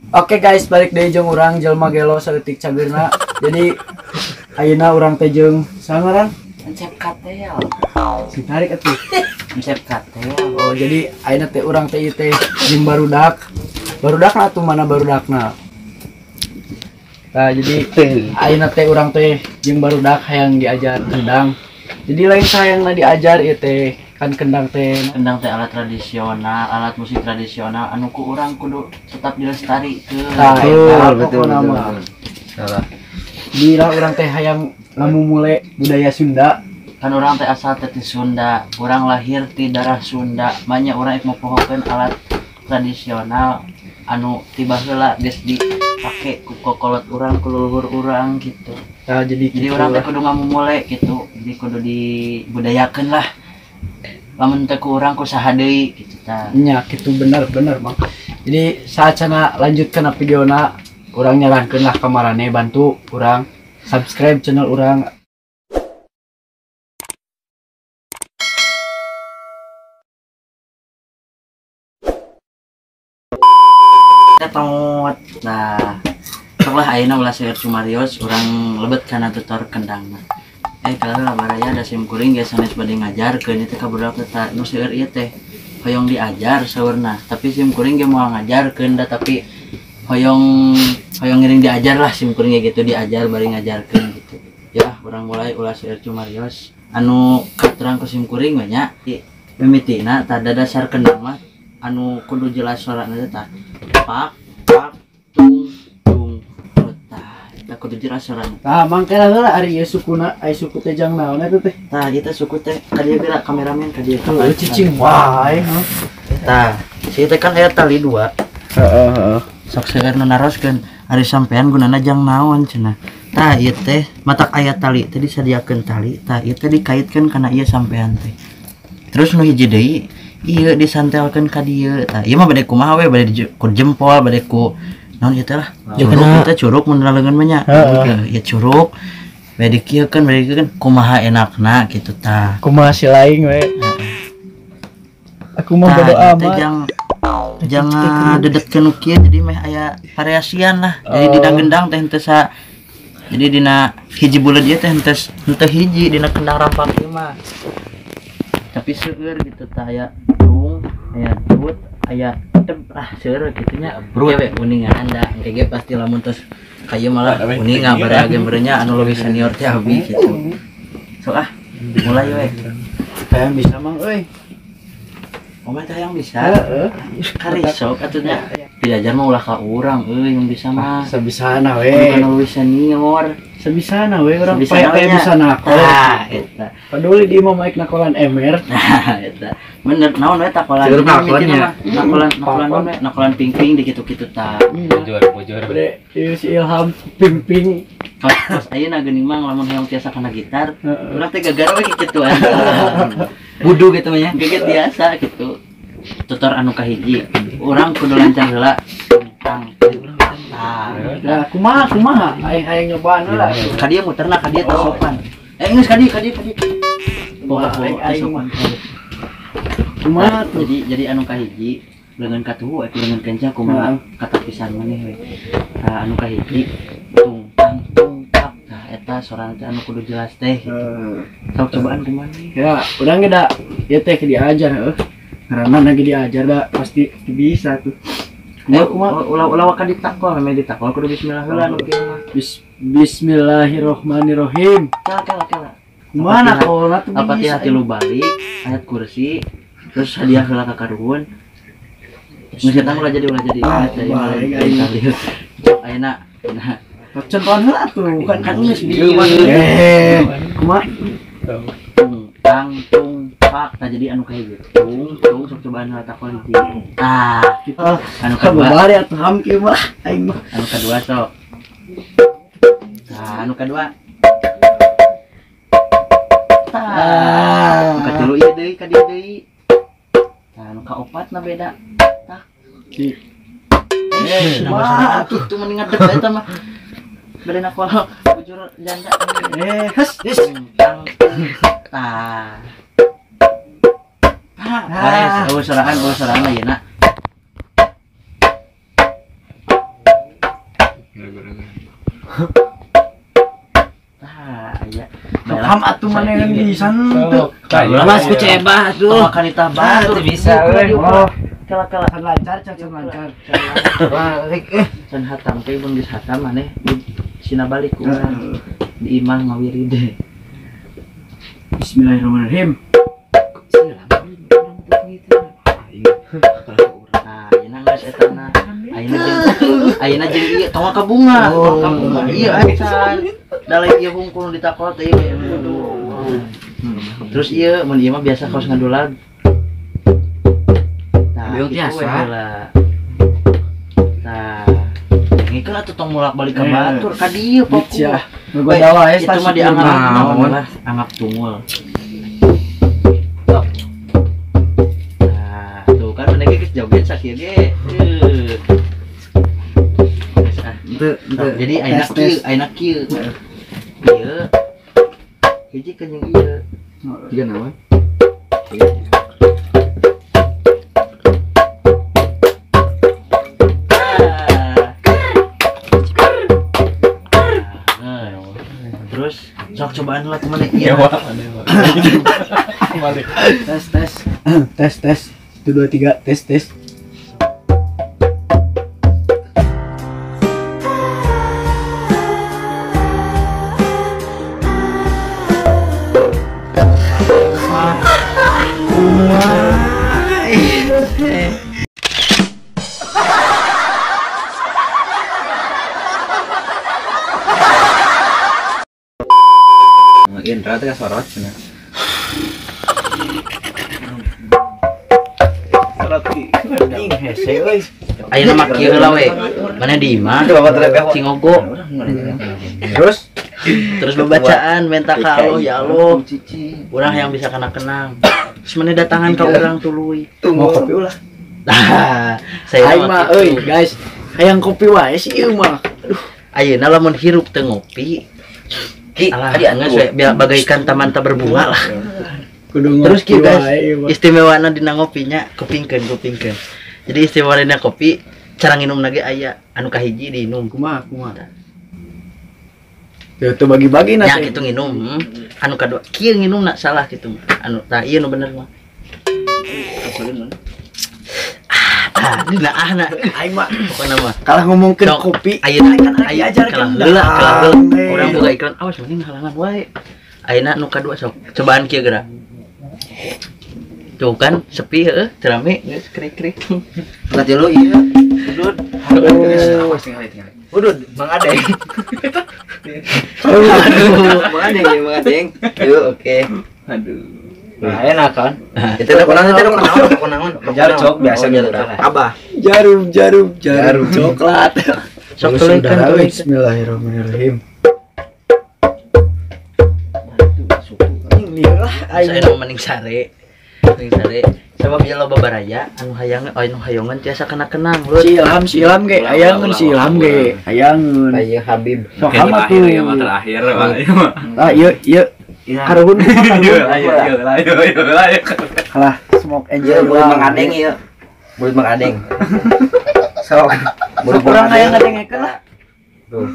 Oke guys, balik deui jeung urang jelema gelo saeutik cageurna. Jadi ayeuna urang teh jeung saha ngaran? Encep Katel. Sing tarik atuh. Encep Katel. Oh, jadi ayeuna teh urang teh ieu teh jeung barudak. Barudakna atuh mana barudakna? Nah, jadi ayeuna teh urang teh jeung barudak hayang diajar kendang. Jadi lain sayangna diajar ieu teh kan kendang teh. Kendang teh alat tradisional, alat musik tradisional anu ku urang kudu tetap dilestarikeun. Tah, Betul, eta betul, pokona betul, mah. betul. Salah. Bila urang teh hayang ngamumule budaya Sunda, Kan urang teh asal teh ti Sunda, urang lahir ti darah Sunda, banyak urang ik mopohokeun alat tradisional anu ti baheula geus dipake ku kokolot urang, ku leluhur urang gitu. Nah, jadi Jadi gitu urang teh lah. kudu ngamumule gitu, jadi kudu dibudayakeun lah. Lamun teh ku urang ku saha deui gitu tah. Nya gitu bener-bener Bang. Jadi saacana lanjutkeun videona, urang nyarankeun lah ka marane bantu urang subscribe channel urang. Tetot. Nah, sok lah ayeuna ulah seueur cumarios urang lebet kana tutor kendangna. Kalau lah baraya da sim kuring geus sanes bade ngajarkeun ieu teh ka budak teh nu seueur ieu teh hoyong diajar saurna, tapi sim kuring ge moal ngajarkeun da tapi hoyong hoyong ngiring diajar lah sim kuring ge gitu diajar bari ngajarkeun gitu. Ya, urang mulai ulah seueur cumarios anu katerang ku sim kuring we nya. Mimitina tah dasar kendang mah anu kudu jelas suarana teh tah. Pak, pak, tung, tung, tah. Eta kudu jelas suarana. Tah, mangke heula ari ieu sukuna, ai suku teh jang naon eta teh? Tah, ieu teh suku teh ka dieu geura kameramen ka dieu. Tuh, cicing wae, heuh. Tah, si teh kan aya tali dua. Heeh, heeh. Sok seueur nu naroskeun ari sampean gunana jang naon cenah. Tah, ieu teh matak aya tali teh disadiakeun tali, tah ieu teh dikaitkeun kana ieu sampean teh. Terus nu hiji deui ieu disantelkeun ka dieu. Tah, ieu mah bade kumaha we, bade ku jempol, bade ku naon ieu teh lah. Curug teh curug mun laleungeun mah nya. Heeh. Ieu curug bade dikieukeun, bade dikieukeun kumaha enakna kitu tah. Kumaha si laing we. Aku mah Tah, bodo ieu teh amat. jang dedetkeun nu kieu jadi meh aya variasian lah. Jadi dina gendang teh henteu sa jadi dina hiji buleud ieu teh henteu hiji dina kendang rampak ieu mah. Tapi seueur gitu tah aya tung, aya tut, aya teb ah seueur kitu nya. Ieu we uningan da engke ge pasti lamun tos ka ieu malah uninga barea ge meureun anu leuwih senior teh abi gitu. Sok ah, mulai we. Hayang bisa mang euy. Omah teh hayang bisa. Heeh. Kari sok atuh nya. Diajar mah ulah ka urang euy yang bisa mah. Sabisana we. Anu leuwih senior. Sabisana we urang Sabisana paya we nya. bisa nakol. Tah, eta. Paduli di imah maik nakolan emer. Nah, eta. Bener naon we takolan. Seueur Jadi nakolannya. mimitina mah nakolan nakolan naon we? Nakolan ping-ping di kitu-kitu tah. Bojor, bojor. Bade ieu si Ilham ping-ping. Tos ayeuna geuning mang lamun hayang tiasa kana gitar, Heeh. urang teh gagar we kikituan. Budu gitu mah nya, geget biasa gitu. Tutor anu kahiji, urang kudu lancar heula. Tang. Tah. Nah, kumaha kumaha aing hayang nyobaan heula atuh. Ka dieu muterna ka dieu teh sopan. Geus ka dieu ka dieu ka dieu. Kumaha Poho aing teh aing sopan. mah. Kumaha tuh? Jadi anu kahiji leungeun katuhu atuh leungeun kenca kumaha katapisan maneh we. Tah anu kahiji tung tang tung tap. Tah eta sorana teh anu kudu jelas teh gitu. Sok cobaan kumaha nih? Ya, urang ge da ieu teh diajar heuh. Ngaranna lagi diajar da pasti bisa tuh. Kumaha kumaha? Ulah ulah waka ditakol, namanya ditakol kudu bismillah heula nu kieu mah. Bismillahirrohmanirrohim. Kela kela kela. Kumaha nakolna tuh Al-Fatihah bisa. tilu balik, ayat kursi, terus hadiah heula ka karuhun. Geus eta ulah jadi ulah jadi. Ah, Jadi balik aing. Sok ayeuna. Nah, Contohan heula tuh, kan kan geus Ieu. Kumaha? Tung tang tung pak. Tah jadi anu kahiji. Tung tung sok cobaan heula takol hiji. Tah, anu kadua. Kabari atuh ham kieu mah aing mah. Anu kadua sok. Tah, anu kadua. Tah, anu katilu ieu deui ka dieu deui. Tah, anu kaopatna beda. Tah. Nah, kitu mending ngadeg eta mah. Beda nakol bujur janda. Hes, hes. Tang. Tah. Tah, eueuh soraan ayeuna. Tah, aya. Ham atuh maneh bisa henteu. Mas ku cebah atuh. Makan itah batur bisa euy. Oh, Kala-kala can lancar, can lancar. Balik can hatam teh mun geus hatam maneh sina balik ku urang. Di imah ngawirid. Bismillahirrahmanirrahim. Nah, ayeuna geus eta na. Ayeuna jeung ieu tong ka bunga, tong ka bunga. Ieu acan. Da lain ieu hungkul ditakol teh ieu kudu. Terus ieu mun ieu mah biasa kaos ngadulag. Nah, Bingung kitu tiasa. we heula. Nah, ngikeun atuh tong bolak-balik ka batur ka dieu fokus. Ya, goda wae Itu mah dianggap naon lah, anggap tungul. Sok. Nah, tuh kan maneh ge geus joget sakieu ge. Geus ah. Henteu, Jadi ayeuna kieu, ayeuna kieu. Ieu. Hiji kan jeung ieu. Tiga naon? Nah, terus sok cobaan lah kemana iya. Balik. Tes tes. Tes tes. 1 2 3 tes tes. Indra teh sorot cenah. Sorot ki. Anjing hese euy. Ayeuna mah kieu heula we. Mana di imah? Cingogo. Terus Terus bacaan minta ka Allah ya Allah. Urang yang bisa kena kenang. Terus mana datangan ka urang tuluy. mau kopi ulah. Nah, saya Aing mah euy guys, hayang kopi wae sih ieu mah. Aduh, Ayeuna lamun hirup teu ngopi. Alah, geus we bagaikan taman tak berbunga lah. Kudu Terus ngopi kieu guys, wae ieu mah. istimewana dina ngopinya kupingkeun kupingkeun. Jadi istimewa dina kopi cara nginum ge aya anu kahiji diinum. Kumaha kumaha. Tuh tuh bagi-bagi Ya na teh. kitu nginum. Anu kadua kieu nginumna salah kitu mah. Anu tah ieu nu bener mah. Ah, dina ahna. Aing mah Pokona mah. kalah ngomongkeun Sok, kopi. Ayeuna Kan ayeuna ajar kalah kendang. heula, kalah heula. Eh. Urang boga iklan awas mending halangan wae. Ayeuna nu kadua sok cobaan kieu geura. Tuh kan sepi heueuh, teu rame geus krik-krik. Berarti lu iya. Udud. Aduh. Udud, Mang Adeng. Aduh. Mang Adeng ya, Mang Adeng. Yuk, oke. Aduh. Nah, enak kan? Itu udah kunaon, itu udah kunaon, kunaon. Jarum cok biasa Oh, gitu. jarum cok. Abah. Jarum jarum jarum coklat. Sok tuluykeun tuluykeun. Bismillahirrahmanirrahim. Anjing lieur lah aing. Saya mah mending sare. Mending sare. Sabab ieu loba baraya anu hayang anu hayongan tiasa kena kenang lur. Si Ilham, si Ilham ge, ayangeun si Ilham ge, ayangeun. Ayo Habib. Sok hama Terakhir ya mah tuh. terakhir Pak. Ieu mah. Ah, ieu ieu karuhun kumaha Ayo karuhun. ayo ayo ayo ayo. Kalah smoke Iya, angel mulut Mang Adeng iya. Mulut Mang Adeng. Sok. Mulut Sok urang Mang hayang Adeng. ngadengekeun lah. Tuh.